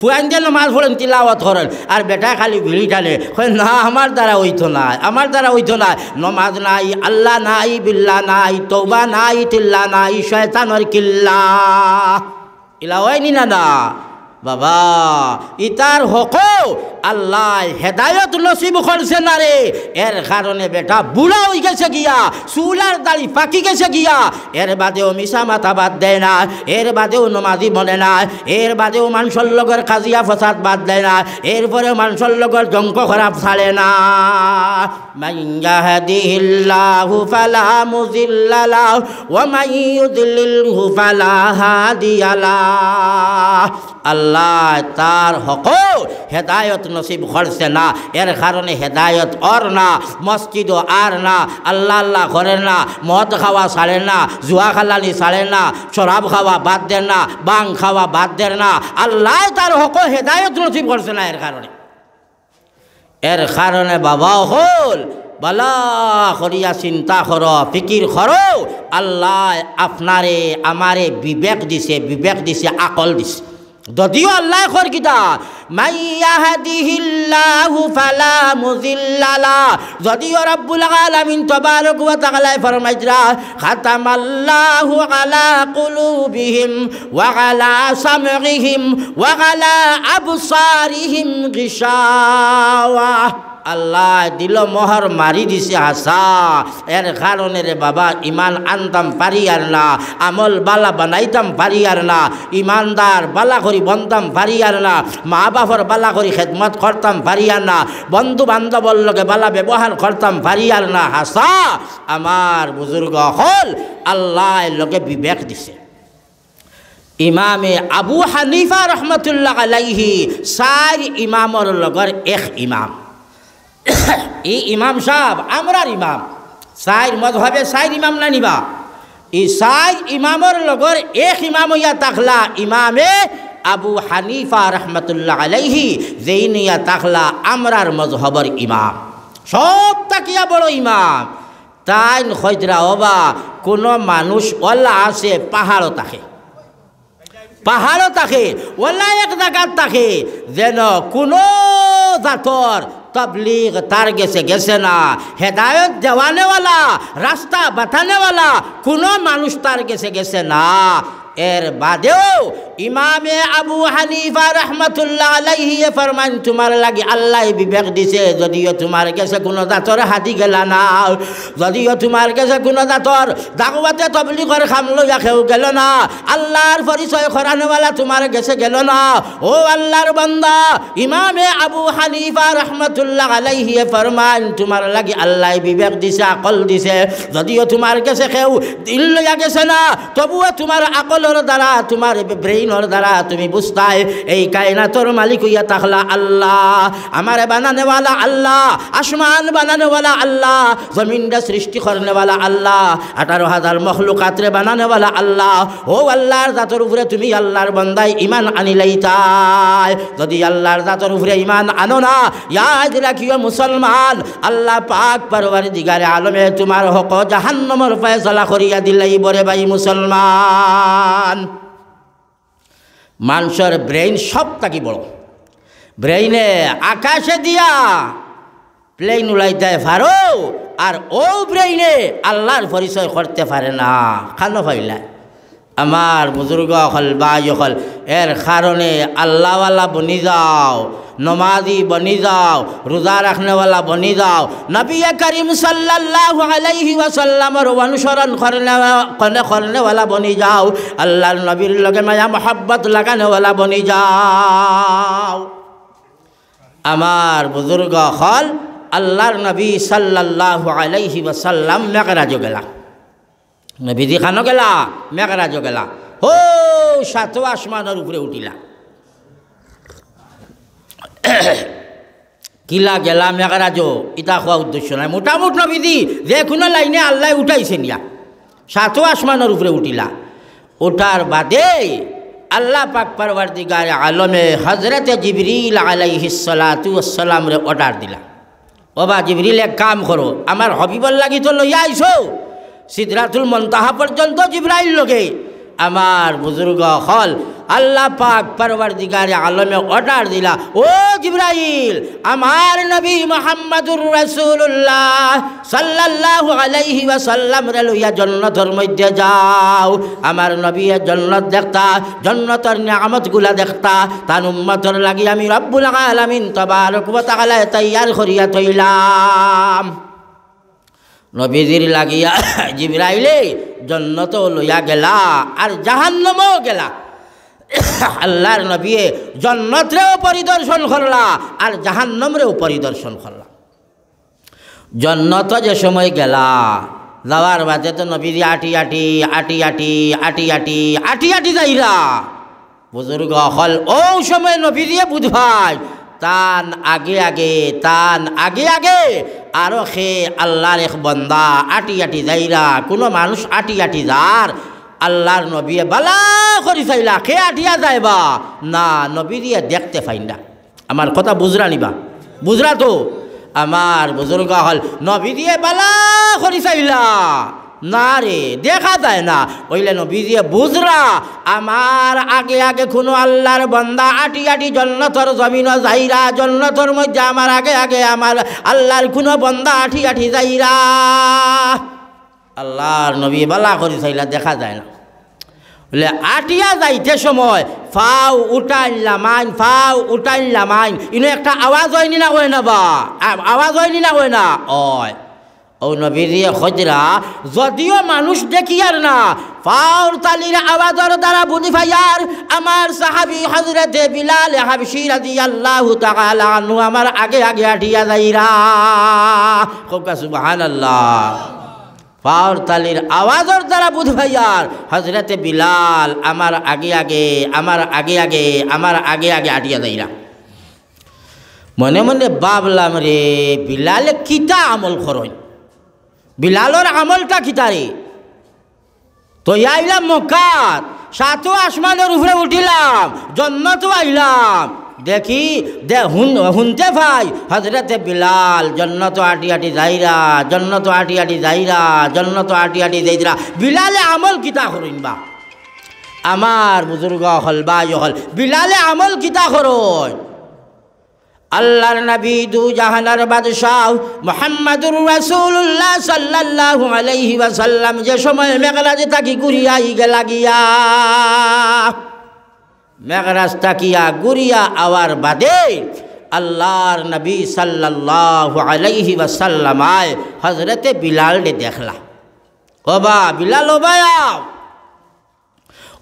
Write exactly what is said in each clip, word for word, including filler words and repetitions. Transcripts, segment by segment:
ফুয়াইন্তে নমাজ পড়ইন, তিলাওয়াত করইন, আর বেটায় খালি বিড়ি টানে, কয়, "না, আমার দ্বারা অইতো নায়, আমার দ্বারা অইতো নায়।" নমাজ নাই, আল্লাহ নাই, বিল্লাহ নাই, তওবা নাই, তিল্লা নাই, শয়তানর কিল্লা। ইলা অয়নি না, না? বাবা, ইতার হকো আল্লায় হেদায়ত নসিব করছে না রে। এর কারণে বেটা বুড়া অইগেছে গিয়া, চুল আর দাড়ি পাকি গেছে গিয়া। এর বাদেও মিছা মাতা বাদ দেয় না, এর বাদেও নমাজি বনে না, এর বাদেও মানষর লগর কাজিয়া ফসাদ বাদ দেয় না, এরপরে মানষর লগর জঙ্ক খরাপ ছাড়ে না। من يهده الله فلا مضل له ومن يضلله فلا هادي له। আল্লায় তার হকো হেদায়ত নসিব করছে না, এর কারণে হেদায়ত অর না, মসজিদও আর না, আল্লাহ আল্লাহ করের না, মদ খাওয়া ছাড়ের না, জুয়া খেলানি ছাড়ের না, শরাব খাওয়া বাদ দের না, বাং খাওয়া বাদ দের না। আল্লায় তার হকো হেদায়ত নসিব করছে না এর কারণে। এর কারণে বাবা অকল, বালা করিয়া চিন্তা করো, ফিকির করো, আল্লায় আপনারে আমারে বিবেক দিছে, বিবেক দিছে, আকল দিছে। যদিও আল্লায় কর কিতা, من يهده الله فلا مضل له। যদিও রব্বুল আলামিন তবারক ওয়া তাআলায় ফরমাইতরা, ختم الله على قلوبهم وعلى سمعهم وعلى أبصارهم غشاوة। আল্লায় দিলো মোহর মারি দিছে হাছা। এর কারণে রে বাবা, ইমান আনতাম পারিয়ার না, আমল বালা বানাইতাম পারিয়ার না, ইমানদার বালা করি বনতাম পারিয়ার না, মা বাপর বালা করি খেদমত করতাম পারিয়ার না, বন্ধু বান্ধবর লগে বালা ব্যবহার করতাম পারিয়ার না। হাছা, আমার বুজুর্গ অকল, আল্লায় লগে বিবেক দিছে। ইমামে আবু হানিফা রহমতুল্লাহ আলাইহি চাইর ইমামর লগর এক ইমাম। ই ইমাম সাব আমরার ইমাম, চাইর মজহবে চাইর ইমাম নানি বা? ই চাইর ইমামর লগর এক ইমাম অইয়া থাকলা ইমামে আবু হানিফা রহমতুল্লাহ আলাইহি, যেইন অইয়া থাকলা আমরার মজহবর ইমাম, সব থাকিয়া বড় ইমাম। তাইন কইতরা, ওবা, কুনু মানুষ অলা আছে পাহাড়ো থাকে, পাহাড়ো থাকে, অলা এক জাগাত থাকে, যেন কুনু জাতর তবলিগ তার গেছে গেছে না, হেদায়ত দেওয়ানেওয়ালা, রাস্তা বাতানেওয়ালা কুনু মানুষ তার গেছে গেছে না। এর বাদেও ইমামে আবু হানিফা রহমতুল্লাহ আলাইহি ফরমাইন, তুমার লাগি আল্লায় বিবেক দিছে, যদিও তুমার গেছে কুনু জাতর হাদি গেলা না, যদিও তুমার গেছে কুনু জাতর দাওয়াতে তবলিগর কাম লইয়া কেউ গেল না, আল্লার পরিচয় করানেওয়ালা তুমার গেছে গেল না, ও আল্লার বান্দা, ইমামে আবু হানিফা রহমতুল্লাহ আলাইহি ফরমাইন, তুমার লাগি আল্লায় বিবেক দিছে, আকল দিছে, যদিও তুমার গেছে কেউ দিল লইয়া গেছে না, তবুও তুমার আকলর দ্বারা, তুমার ব্রেইনর দ্বারা তুমি বুঝতায়, এই কায়নাতর মালিক অইয়া থাকলা আল্লাহ, আমারে বানানেওয়ালা আল্লাহ, আসমান বানানেওয়ালা আল্লাহ, জমিনরে সৃষ্টি করনেওয়ালা আল্লাহ, আঠারো হাজার মখলুকাতরে বানানেওয়ালা আল্লাহ। ও আল্লার জাতর উপরে তুমি আল্লার বান্দায় ইমান আনিলাইতায়। যুদি আল্লার জাতর উপরে ইমান আনো না, ইয়াদ রাখিও মুসলমান, আল্লাহ পাক পরওয়ারদিগারে আলমে তুমার হক জাহান্নামর ফয়সালা করিয়া দিলাইবো রে ভাই মুসলমান। মানষর ব্রেইন সব থাকি বড়। ব্রেইনে আকাশে দিয়া প্লেন উড়াইতায় পারো, আর অউ ব্রেইনে আল্লার পরিচয় করতে পারে না। খানো পাইলা? আমার বুজুর্গ অকল, ভাই অকল, এর কারণে আল্লাওয়ালা বনি যাও, নমাজি বনি যাও, রোজা রাখনেওয়ালা বনি যাও, নবী করিম সাল্লাল্লাহু আলাইহি ওয়াসাল্লামর অনুসরণ করনে-, করনে-, করনেওয়ালা বনি যাও, আল্লার নবীর লগে মায়া মহব্বত লাগানেওয়ালা বনি যাও। আমার বুজুর্গ অকল, আল্লার নবী সাল্লাল্লাহু আলাইহি ওয়াসাল্লাম মেরাজো গেলা। নবীজি খানো গেলা? মেরাজো গেলা। হো, সাতো আসমানর উপরে উঠিলা। কিলা গেলা মেরাজো, ইতা কওয়া উদ্দেশ্য নায়। মোটামুট নবীজি যে কুনু লাইনে আল্লায় উঠাইছে নিয়া, সাতো আসমানর উপরে উঠিলা। উঠার বাদে আল্লাহ পাক পরওয়ারদিগারে আলমে হজরতে জিবরিল আলাইহিস সালাতু ওয়াস সালামরে অর্ডার দিলা, "ওবা জিবরিল, এক কাম করো, আমার হবিবর লাগি তো লইয়া আইছো, সিদরাতুল মুনতাহা পর্যন্ত জিবরাইল লগে, আমার বুজুর্গ অকল, আল্লাহ পাক পরওয়ারদিগারে আলমে অর্ডার দিলা, "ও জিব্রাইল, আমার নবী মুহাম্মাদুর রাসূলুল্লাহ সাল্লাল্লাহু আলাইহি ওয়াসাল্লামরে লইয়া জন্নতর মধ্যে যাও।" আমার নবীয়ে জন্নত দেখতা, জন্নতর নিয়ামতগুলা দেখতা, তান উম্মতর লাগি আমি রব্বুল আলামিন তাবারক ওয়া তাআলায় তৈয়ার করিয়া থইলাম। নবীজির লাগিয়া জিব্রাইলে জন্নতও লইয়া গেলা, আর জাহান্নামও গেলা। আল্লাহর নবীয়ে জন্নতরেও পরিদর্শন করলা, আর জাহান্নামরেও পরিদর্শন করলা। জন্নত যে সময় গেলা, যাওয়ার বাদে তো নবীজি আটি আটি, আটি আটি, আটি আটি, আটি আটি যাইরা। বুজুর্গ অকল, অউ সময় নবীজিয়ে বুঝ পাইন, তান আগে আগে, তান আগে আগে আরো কে আল্লাহর এক বন্দা আটি আটি যাইরা। কুনু মানুষ আটি আটি যার, আল্লাহর নবীয়ে বালা করি চাইলা, কে আটিয়া যাইবা? না, নবীজিয়ে দেখতে পাইন না। আমার কথা বুজরা নিবা? বুজরা তো? আমার বুজুর্গ অকল, নবীজিয়ে বালা করি চাইলা, না রে, দেখা যায় না। অইলে নবীজিয়ে বুজরা, আমার আগে আগে কুনু আল্লাহর বন্দা আটি আটি জন্নতর জমিনো যাইরা, জন্নতর মধ্যে আমার আগে আগে আমার আল্লাহর কুনু বন্দা আটি আটি যাইরা। আল্লাহর নবী বালা করি চাইলা, দেখা যায় না। বলে, আটিয়া যাইতে সময় ফাও উঠাইন লামাইন, ফাও উঠাইন লামাইন, ইনো একটা আওয়াজ অয়নি না অয় না বা? আ-, আওয়াজ অয়নি না অয় না? অয়। অউ নবীজিয়ে কইরা, যদিও মানুষ দেখিয়ার না, ফাওর তালির আওয়াজর দ্বারা বুঝি পাইয়ার। আমার সাহাবী হযরতে বিলাল হাবশী রাদিয়াল্লাহু তাআলা আনহু আমার আগে আগে আটিয়া যাইরা। কউক্কা সুবহানাল্লাহ। ফাওর তালির আওয়াজর দ্বারা বুঝি পাইয়ার, হযরতে বিলাল আমার আগে আগে, আমার আগে আগে, আমার আগে আগে আটিয়া যাইরা। মনে মনে ভাবলাম, রে, বিলালে কিতা আমল করইন? বিলালর আমলটা কিতা রে? তো আইলাম মক্কাত, সাতও আসমানর উপরে উঠিলাম, জন্নতও আইলাম। দেখি, দে-, হুন-, হুনতে পাই, হযরতে বিলাল জন্নতো আটি আটি যাইরা, জন্নতো আটি আটি যাইরা, জন্নতো আটি আটি যাইরা। বিলালে আমল কিতা করইন বা? আমার বুজুর্গ অকল, ভাই অকল, বিলালে আমল কিতা করইন? আল্লাহর নবী দু জাহানর বাদশাহ মুহাম্মাদুর রাসূলুল্লাহ সাল্লাল্লাহু আলাইহি ওয়াসাল্লাম যে সময় মেরাজ থাকি ঘুরিয়া আইগেলা গিয়া, মেরাজ থাকিয়া ঘুরিয়া আওয়ার বাদে আল্লাহর নবী সাল্লাল্লাহু আলাইহি ওয়াসাল্লাম আয় হযরতে বিলালরে দেখলা। ও বা বিলাল, ও বা আও।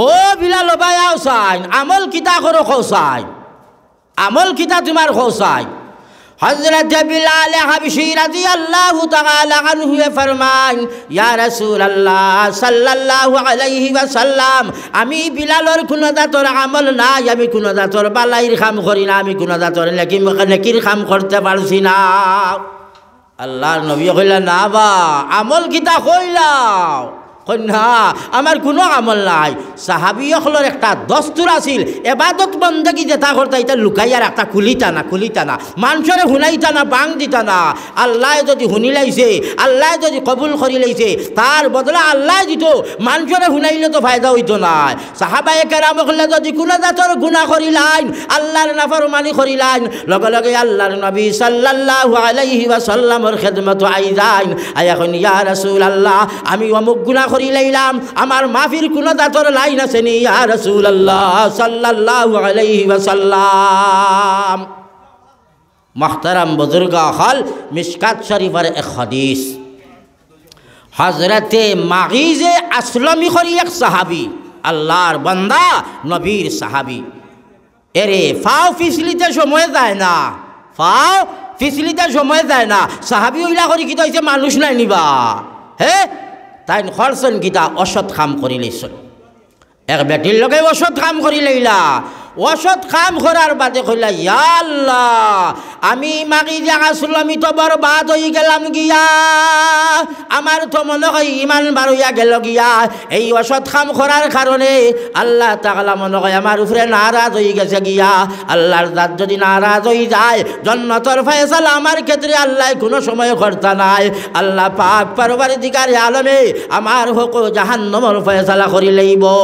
ও বিলাল, ও বা আও চাইন, আমল কিতা করো কও চাইন, আমল কিতা তুমার কও চাইন। হযরতে বিলালে হাবশী রাদিয়াল্লাহু তাআলা আনহুয়ে ফরমাইন, ইয়া রাসূলুল্লাহ সাল্লাল্লাহু আলাইহি ওয়াসাল্লাম, আমি বিলালর কুনু জাতর আমল নাই, আমি কুনু জাতর বালাইর কাম করি না, আমি কুনু জাতর নেকি-, নেকির কাম করতে পারছি না। আল্লাহর নবী কইলা, না বা, আমল কিতা কইলাও? কই, না, আমার কুনু আমল নাই। সাহাবী অকলর একটা দস্তুর আছিল, এবাদত বন্দেগি যেতা করতা, ইতা লুকাইয়া রাখতা, খুলিতা না, খুলিতা না, মানষরে হুনাইতা না, বাং দিতা না। আল্লায় যুদি হুনিলাইছে, আল্লায় যুদি কবুল করিলাইছে, তার বদলা আল্লায় দিতো, মানষরে হুনাইলে তো ফায়দা অইতো নায়। সাহাবায়ে কেরাম অকলে যুদি কুনু জাতর গুনা করিলাইন, আল্লাহর নাফরমানি করিলাইন, লগে লগে আল্লাহর নবী সাল্লাল্লাহু আলাইহি ওয়াসাল্লামর খেদমতো আইযাইন। আইয়া কইন, ইয়া রাসূলুল্লাহ, আমি অমুক গুনা করিলাইলাম, আমার মাফির কুনু জাতর লাইন আছে নি, ইয়া রাসূলুল্লাহ সাল্লাল্লাহু আলাইহি ওয়াসাল্লাম। মুহতারাম বুজুর্গ অকল, মিশকাত শরীফর এক হাদিস, হযরতে মাগিজে আসলমি করি এক সাহাবী, আল্লাহর বান্দা, নবীর সাহাবী। এরে, ফাও ফিছলিতে সময় যায় না, ফাও ফিছলিতে সময় যায় না। সাহাবী অইলা করি কিতা অইছে, মানুষ নায় নি বা? হে, তাইন করছইন কিতা, অসৎ কাম করিলাইছইন। এক বেটির লগে অসৎ কাম করিলাইলা। অসৎ কাম করার বাদে কইলা, ইয়া আল্লাহ, আমি মাগিজে আছলমি তো বরবাদ অইগেলাম গিয়া, আমার তো মনো অয় ইমান বারইয়া গেলো গিয়া। এই অসৎ কাম করার কারণে আল্লাহ তাআলা মনো অয় আমার উপরে নারাজ অইগেছে গিয়া। আল্লাহর জাত যুদি নারাজ অইযায়, জন্নতর ফয়সালা আমার ক্ষেত্রে আল্লায় কুনু সময় করতা নায়। আল্লাহ পাক পরওয়ারদিগারে আলমে আমার হকো জাহান্নামর ফয়সালা করিলাইবো।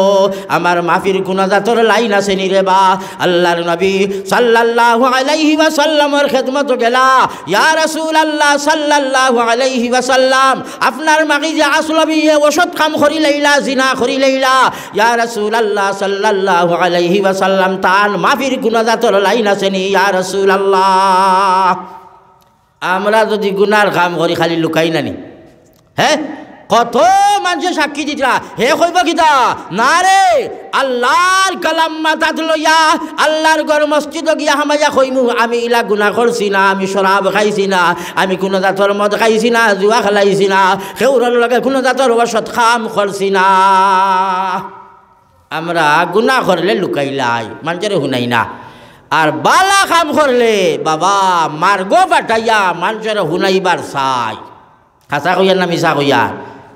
আমার মাফির কুনু জাতর লাইন আছে নি রে বা? আল্লাহর নবী সাল্লাল্লাহু আলাইহি ওয়াসাল্লামর খেদমতো গেলা, ইয়া রাসূলুল্লাহ সাল্লাল্লাহু আলাইহি ওয়াসাল্লাম, আপনার মাগিজে আছলমিয়ে অসৎ কাম করিলাইলা, জিনা করিলাইলা। ইয়া রাসূলুল্লাহ সাল্লাল্লাহু আলাইহি ওয়াসাল্লাম, তান মাফির কুনু জাতর লাইন আছে নি, ইয়া রাসূলুল্লাহ? আমরা যুদি গুনার কাম করি, খালি লুকাই না নি? হে, কত মানষে সাক্ষী দিতরা, হে কইবো কিতা? না রে, আল্লাহর কালাম মাথাত লইয়া, আল্লাহর ঘর মসজিদো গিয়া হামাইয়া কইমু, আমি ইলা গুনা করছি না, আমি শরাব খাইছি না, আমি কুনু জাতর মদ খাইছি না, জুয়া খেলাইছি না, কেউরর লগে কুনু জাতর অসৎ কাম করছি না। আমরা গুনা করলে লুকাইলাই, মানষরে হুনাই না। আর বালা কাম করলে বাবা মার্গো ফাটাইয়া মানষরে হুনাইবার চাই। হাছা কইয়ার না মিছা কইয়ার?